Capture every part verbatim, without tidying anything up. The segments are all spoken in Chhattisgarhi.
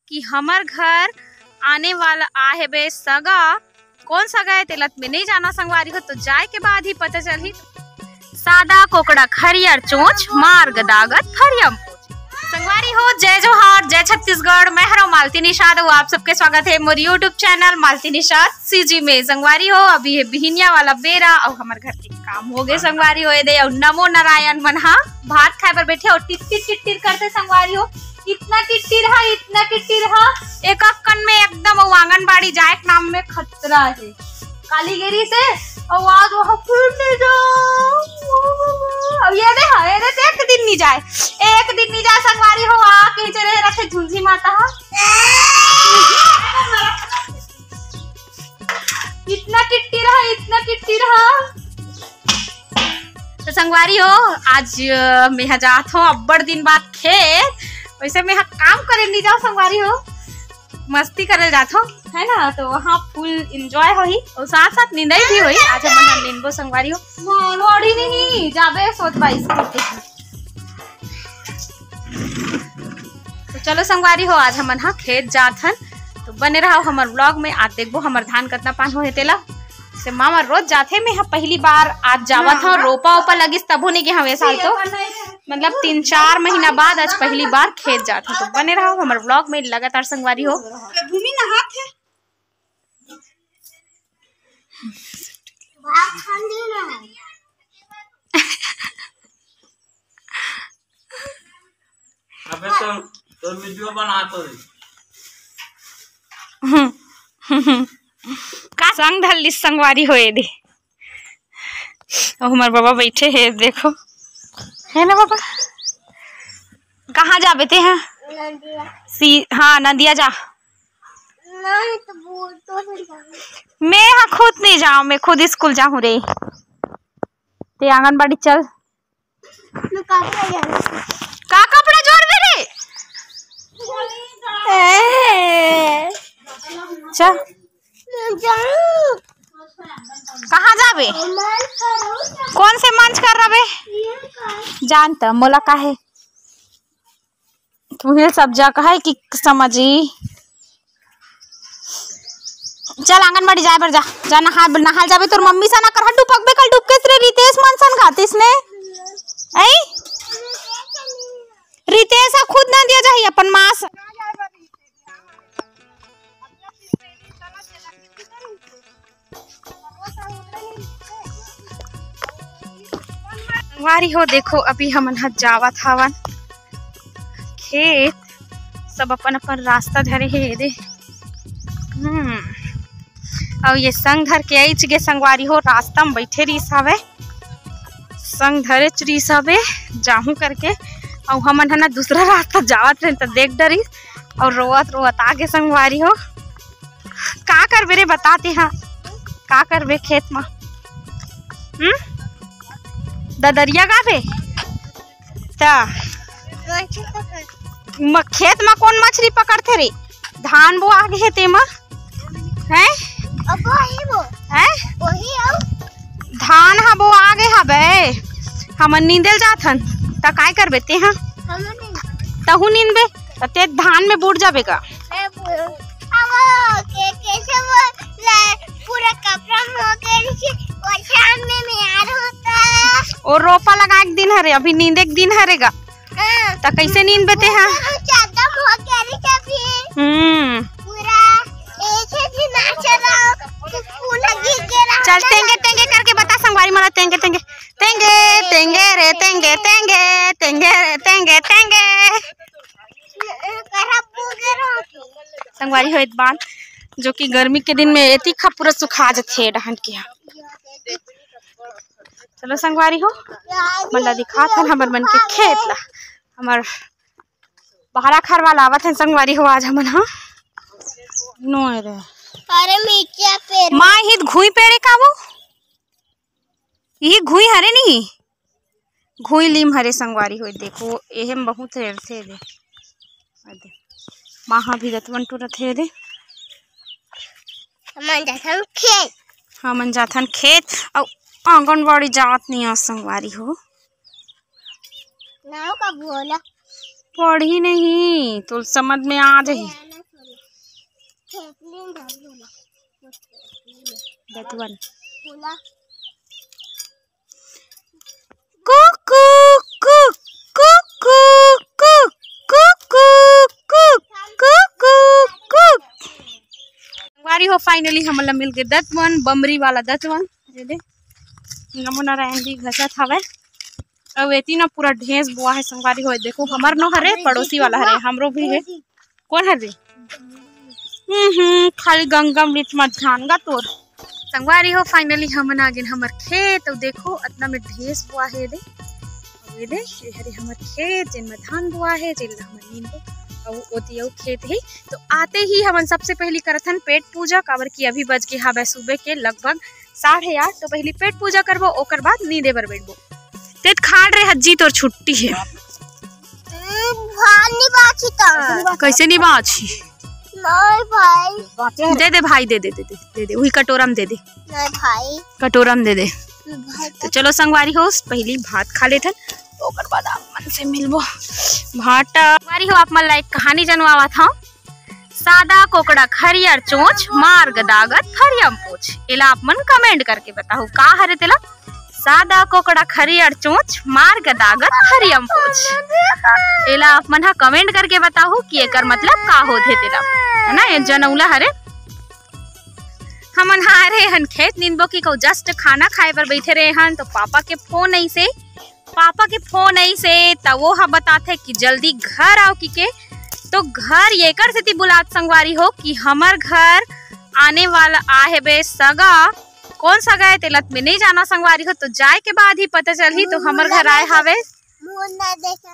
कि हमर घर आने वाला आहे बे सगा। कौन सगा है तेला मैं नहीं जाना संगवारी हो, तो जाए के बाद ही पता चलही। सादा कोकड़ा खरियर चोंच, मार्ग दागत फरियम पोंच। संगवारी हो, जय जोहार, जय छत्तीसगढ़। मैं हरो मालती निषाद, वो आप सबके स्वागत है मोर YouTube channel Malti Nishad CG में। संगवारी हो, अभी ये बिहिनिया वाला बेरा और हमर घर के काम हो गए संगवारी हो। ये दे और नमो नारायण मन हा भात खाए बर बैठे और टिट्टिर टिट्टिर करते संगवारी हो। इतना टिट्टिर हा, इतना टिट्टिर हा, एक एक कन में एकदम वो आंगनबाड़ी जाए के नाम में खतरा है। काली गिरी से आवाज वहाँ फिर से जाओ। अब ये दे, हाँ, ये दे, एक दिन नहीं जाए, एक दिन नहीं जाए संगवारी हो। आ कहीं चले रखे झुंझी माता हा। इतना टिट्टी रहा, इतना टिट्टी रहा। तो संगवारी हो, आज, अ, मेहा जात हो अब्बड़ दिन बाद खेत। वैसे मेहा काम करे नहीं जाओ संगवारी हो, मस्ती करे जात हो, है ना? तो वहाँ full enjoy होही और साथ साथ निंदाई भी होही। आज हमन ह निंदबो संगवारी हो। मोड़ी नहीं जाबे सोच बाईस करके। तो चलो संगवारी हो, आज हमन ह खेत जात हन, तो बने रहो हमर vlog में। आज देखबो हमर धान कतना पान होहे तेला। से मामा रोज जाथे, मैं ह पहली बार आज जावत हव। रोपा ओपा लगिस तभो नहीं गे हवे साल तो, मतलब तीन चार महीना बाद आज पहली बार खेत जात हव। तो बने रहो हमर vlog में लगातार संगवारी हो। भूमि नहात हे। अबे तो, तो वीडियो बना तो रे। का संग धर लिस संगवारी हो ये दे। ओ हमर बाबा बैठे हे, देखो, है ना बाबा? कहाँ जाबे ते हा? नदिया। सी, हाँ, नदिया जा। नहीं तो बोल तो नहीं जाऊँ। मैं हा खुद नहीं जाऊँ, मैं खुद स्कूल जाऊँ रे। ते आंगनबाड़ी चल। मैं कपड़ा जाऊँ। का कपड़ा जोर में रे? ए। चल। मैं जाऊँ। कहाँ जाबे? मैं करूँ। कौन से मंच कर रहा बे? ये कर। जानता मोला काहे? तुम्हें सब जगह है कि समझी। चल आंगनबाड़ी जाए बर जा, जा नहा, नहाल जाबे। तोर मम्मी सा ना करहा, डुबकबे कल डुबकेस रे रितेश मन सन गातिस ने। ऐ? रितेश हा खुद नदिया जाही अपन माँ स-। संगवारी हो, देखो, अभी हमन ह जावत हवन खेत। सब अपन अपन रास्ता धरे हे, एदे। हम्म, अउ ये संग धर के आइच गे संगवारी हो, रास्ता म बैठे रिहिस हवे, संग धरेच रिहिस हवे, जाहूं करके। अउ हमन ह ना दूसरा रास्ता जावत रहेन, त देख डरिस अउ रोवत रोवत आगे संगवारी हो। का करबे रे, बता ते हा, का करबे खेत मा? हम्म, ददरिया गाबे त म-, खेत मा कौन मछली पकड़थे रे? धान बोआ गे हे तेमा, हैं? अब वही वो। हैं? वही अब। धान हा बोआ गे हबे, हमन नींदे ल जाथन, त काय करबे ते हा? हमन नहीं। तहू नींदबे, त ते धान में बूड़ जाबे गा। ए, वो, अब वो, के-, कैसे वो ले, पूरा कपड़ा में हो गया, नीचे, और शाम में मैं आ रहा था। और रोपा लगाए के दिन हरे, अभी नींदे के दिन हरे गा। हाँ। त कैसे नींदबे ते हा? ज्यादा हो गया रे कभी। हम्म। पूरा ऐसे भी नाच रहा, पूरा गिर गिरा। चल, तेंगे, तेंगे करके बता संगवारी मन ला, तेंगे, तेंगे, तेंगे, तेंगे रे, तेंगे, तेंगे, तेंगे रे, तेंगे, तेंगे। संगवारी हो, एक बात, जो कि गर्मी के दिन में एती खा पूरा सुखा जथे डहन के हा। चलो संगवारी हो, मन ला दिखात हन हमर मन के खेत ला। हमर बहरा खरवा लावत हन संगवारी हो आज हमन हा। नोय रे। अरे मिर्चा पेड़। माँ, इही घुई पेड़े का वो? इही घुई हरे नहीं? घुई लीम हरे संगवारी हो, देखो, एहे म बहुत रेरथे दे। आ दे। माँ हा भी दतवन टूरत हे दे। हमन जाथन खेत। हमन जाथन खेत, अउ आंगनबाड़ी जात नहीं आ संगवारी हो। नाव का बोला? पढ़ी नहीं, तो समझ में आ जाही। दतवन। कुकु, कुकु, कुकु, कुकु, कुकु, कुकु। संगवारी हो, finally हमन ला मिल गे दतवन, बमरी वाला दतवन। ये दे, नमो नारायण जी घसत हवे। अउ एती ना पूरा ढेंस बोआ हे संगवारी हो। देखो, हमर नो हरे, पड़ोसी वाला हरे, हमरो भी हे। कोन हरे? हम्म, हम्म, खाली गंगा मृत मत ध्यान गा तोर। संगवारी हो, finally हमन आ गेन हमर खेत। अउ देखो, अतना में ढेंस बोआ हे दे। अउ ये दे, ये हरे हमर खेत, जेन में धान बोआ हे, जेन ला हमन नींदबो। अउ ओती अउ खेत हे। तो आते ही हमन सबसे पहली करथन पेट पूजा, काबर कि अभी बज गे हावय सुबह के लगभग साढ़े आठ। तो पहली पेट पूजा करबो, ओकर बाद नींदे बर बैठबो। ते खाड़ रे हज्जी, तोर छुट्टी हे। हम्म, भात नहीं बाची ता। कैसे नहीं बाची? नहीं भाई। दे दे भाई, दे दे, दे दे, दे दे, वही कटोरा में दे दे। नहीं भाई। कटोरा में दे दे। भाई तो चलो संगवारी हो, पहली भात खा लेथन, ओकर बाद आप मन से मिलबो। भाटा संगवारी हो, आप मन ला एक कहानी जनवावत हव। सादा कोकड़ा खरियर चोंच, मार गदागत फरियम पोछ। एला आप मन comment करके बताहू, का हरे तेला? सादा कोकड़ा खरियर चोंच, मार गदागत फरियम पोछ। एला आप मन ह comment करके बताहू कि एकर मतलब का होथे तेला, है ना? ये जनौला हरे। हमन ह आ रहे हन खेत नींदबो कि कहू, just खाना खाए बर बैठे रहे हन, तो पापा के फोन अइसे, पापा के फोन अइसे, त वो ह बताथे कि जल्दी घर आओ कि के। तो घर येकर सेती बुलात संगवारी हो कि हमर घर आने वाला आहे बे सगा। कौन सगा है तेला त मैं नहीं जाना संगवारी हो, तो जाए के बाद ही पता चलही। तो हमर घर आए हावे। मुंह नहीं देखे।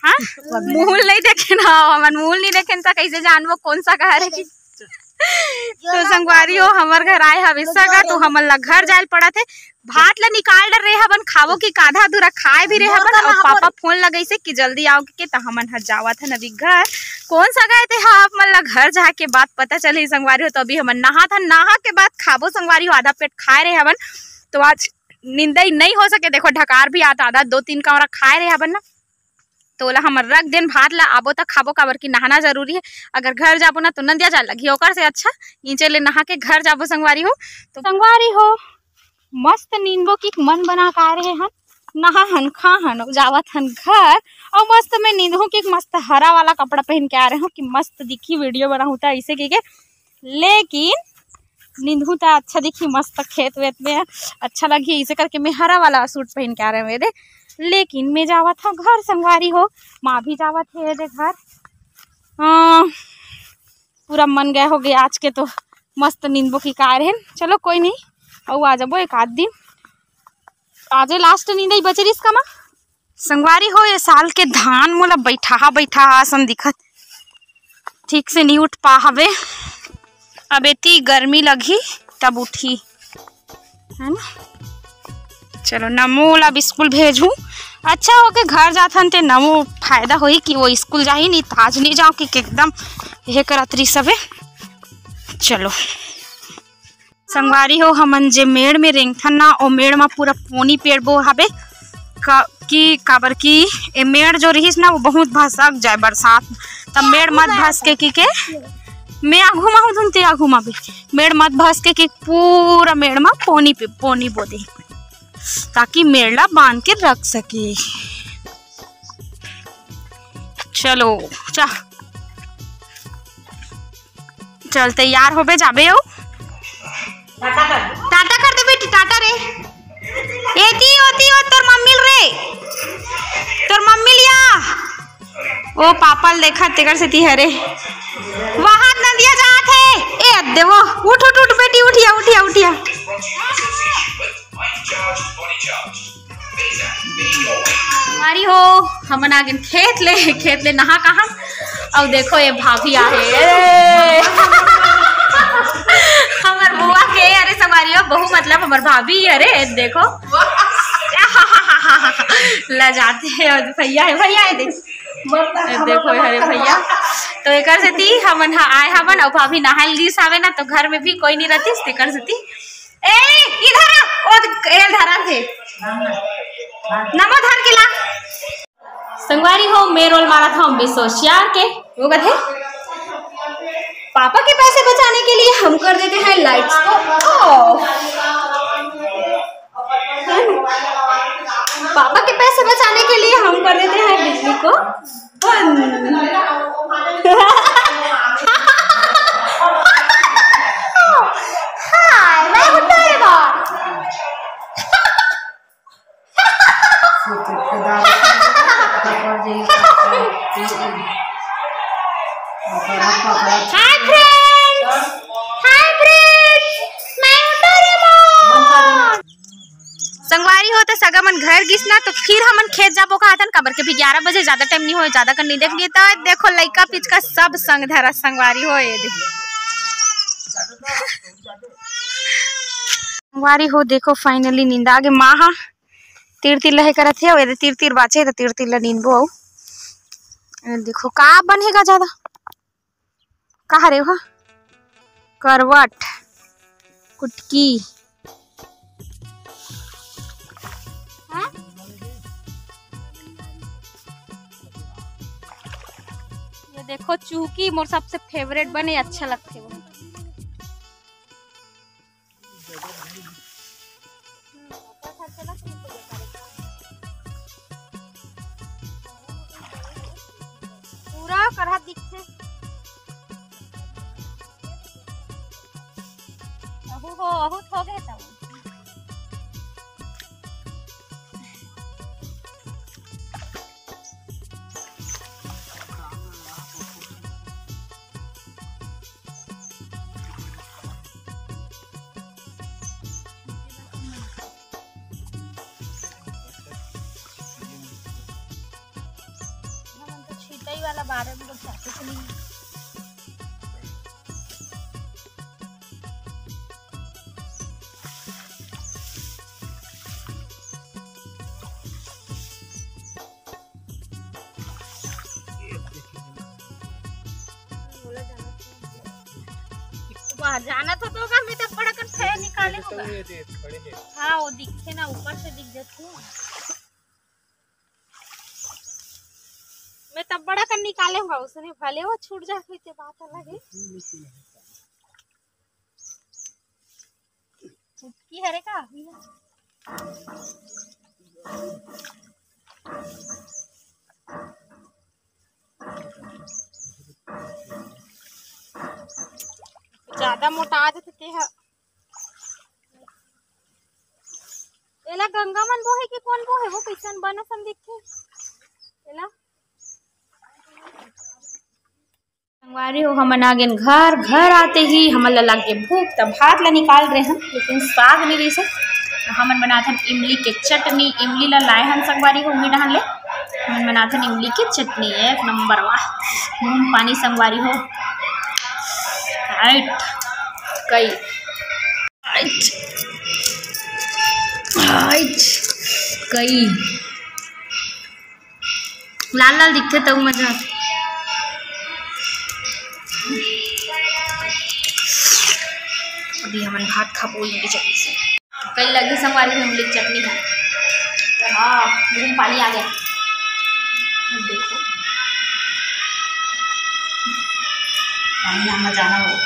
हाँ, मुंह नहीं देखे ना, हमन मुंह नहीं देखे त कैसे जानबो कौन सगा है कि। तो संगवारी हो, हमर घर आए हवे सगा, तो हमन ला घर जाए ल पड़त हे। भात ला निकाल डर रहे हवन, खाबो कि आधा अधूरा खाए भी रहे हवन। और पापा फोन लगइसे कि जल्दी आओ के, त हमन ह जावत हन अभी घर। कौन सगा हे ते ह आप मन ला घर जाके बात पता चलही संगवारी हो। तो अभी हमन नहात हन, नहा के बाद खाबो संगवारी हो, आधा पेट खाए रहे हवन। तो आज निंदई नहीं हो सके, देखो ढकार भी आता, आधा दो तीन कमरा खाए रहे हवन ना। तो ओला हमर रख देन, भात ला आबो त खाबो, काबर कि नहाना जरूरी है। अगर घर जाबो ना तो नंदिया जाए लगही, ओकर से अच्छा नीचे ले नहा के घर जाबो संगवारी हो। तो संगवारी हो, मस्त नींदबो कि मन बना के आ रहे हन, नहा हन, खा हन, अउ जावत हन घर। अउ मस्त में नींदहूँ कि मस्त हरा वाला कपड़ा पहन के आ रहे हूँ कि मस्त दिखी, वीडियो बनाहूँ त ऐसे कहिके। लेकिन निंदहू त अच्छा दिखी, मस्त खेत वेत में अच्छा लगही, इसे करके मैं हरा वाला सूट पहन के आ रहे हूँ दे। लेकिन मैं जावत हूँ घर संगवारी हो, माँ भी जावत है दे घर। हाँ, पूरा मन गए हो गए आज के, तो मस्त निंदबो की कार है। चलो कोई नहीं, अउ आ जाबो एक आध दिन। आजे लास्ट नींदई बचे रिस का माँ। संगवारी हो, ये साल के धान मोला बैठाहा बैठाहा असन दिखत, ठीक से नहीं उठ पा हवे। अब एती गर्मी लगही तब उठी, है ना। चलो, नमो ला अब स्कूल भेजहूँ। अच्छा हो के घर जाथन ते नमो फायदा होही कि वो स्कूल जाही, नहीं त आज नहीं जाओ कि एकदम ये करत रही सबे। चलो संगवारी हो, हमन जे मेड़ में रेंगथन ना, ओ मेड़ में पूरा पोनी पेड़बो हवे का, कि काबर कि ए मेड़ जो रहिस ना, वो बहुत भसक जाए बरसात, तब मेड़ मत भसके कि के मैं आघू मा हूँ धुन ते आघू मा भी मेड़ मत भसके कि पूरा मेड़ मा पोनी पे पोनी बो दे, ताकि मेड़ ला बांध के रख सके। चलो चा चल तैयार होबे जाबे हो। टाटा कर दे बेटी, टाटा रे। एती ओती ओ तोर मम्मी रे, तोर मम्मी लिया। ओ पापा ल देखा तेकर सेती हरे। वहां नंदिया जात हे। ए अद्दे वो उठ उठ उठ बेटी, उठिया उठिया उठिया। संगवारी हो, हमन आ गेन खेत ले, खेत ले नहा के हम। अउ देखो ये भाभी आ हे, ए! हमर बुआ के, अरे संगवारी हो, बहू मतलब हमर भाभी, अरे देखो। लजाते हैं, अउ भैया हे, भैया हे, देख। ए, देखो, अरे भैया, तो एकर सेती हमन ह आए हवन, अउ भाभी नहाए ल गिस हवे ना, तो घर में भी कोई नहीं रहतिस, तेकर सेती। ए, इधर आ, ओ, ए, धरा थे। नमो धर के ला। संगवारी हो, मैं रोल मारत हूँ विश्व होशियार के। वो कथे, पापा के पैसे को के लिए हम कर देते हैं लाइट्स को ऑफ। पापा के पैसे बचाने के लिए हम कर देते हैं बिजली को बंद। हाय, मैं उठा रे बाप। हाय फ्रेंड्स, हाय फ्रेंड्स, मैं हूँ डोरेमोन। संगवारी हो, त सगा मन घर गिस ना, तो फिर हमन खेत जाबो कहत हन, काबर के भी ग्यारह बजे, ज्यादा टाइम नहीं होय, ज्यादा कर नहीं देख लिए। तो देखो, लइका पिचका सब संग धरा संगवारी हो, ये दे। संगवारी हो, देखो, finally नींदा गे। माँ हा तीर तीर लहे करत हे, अउ एदे तीर तीर बाचे, त तीर तीर ल नींदबो। अउ ए देखो, का बने हे गा ज्यादा, का हरे हो? करवट, कुटकी। हाँ? ये देखो चूकी, मोर सबसे favourite बने, अच्छा लगथे वो। पूरा करहा दिखथे। अहू हो, अहू हो गए तब। हमन तो छिटई वाला बारे में कुछ नहीं। बाहर जाना तो होगा, मैं तो बड़ा कर फैन निकाले होगा। हाँ, वो दिखे ना, ऊपर से दिख जाती है। मैं तब बड़ा कर निकाले होगा, उसने भले वो छूट जाए, कोई ते बात अलग है। फुटकी हरे का? ज्यादा मोटा आ जाथे ते ह। एला गंगा मन बोहे कि कोन बोहे, वो कइसन बन असन दिखथे एला। संगवारी हो, हमन आ गेन घर। घर आते ही हमन ला लग गे भूख, त भात ला निकाल रहे हन, लेकिन साग नहीं रहिस हे। त हमन बनाथन इमली के चटनी। इमली ला लाए हन संगवारी हो, उही डहन ले। हमन बनाथन इमली के चटनी, एक नंबर। वाह, मुंह में पानी संगवारी हो। राइट, कई। आइच। आइच। कई। लाल लाल दिखथे तब मजा आथे। अभी हमन भात खाबो इमली चटनी से। कई लगी संगवारी में इमली चटनी है। हाँ, मुंह में पानी आ गया। देखो। पानी आना जाना हो।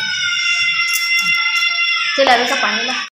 चल, अभी का पानी ला।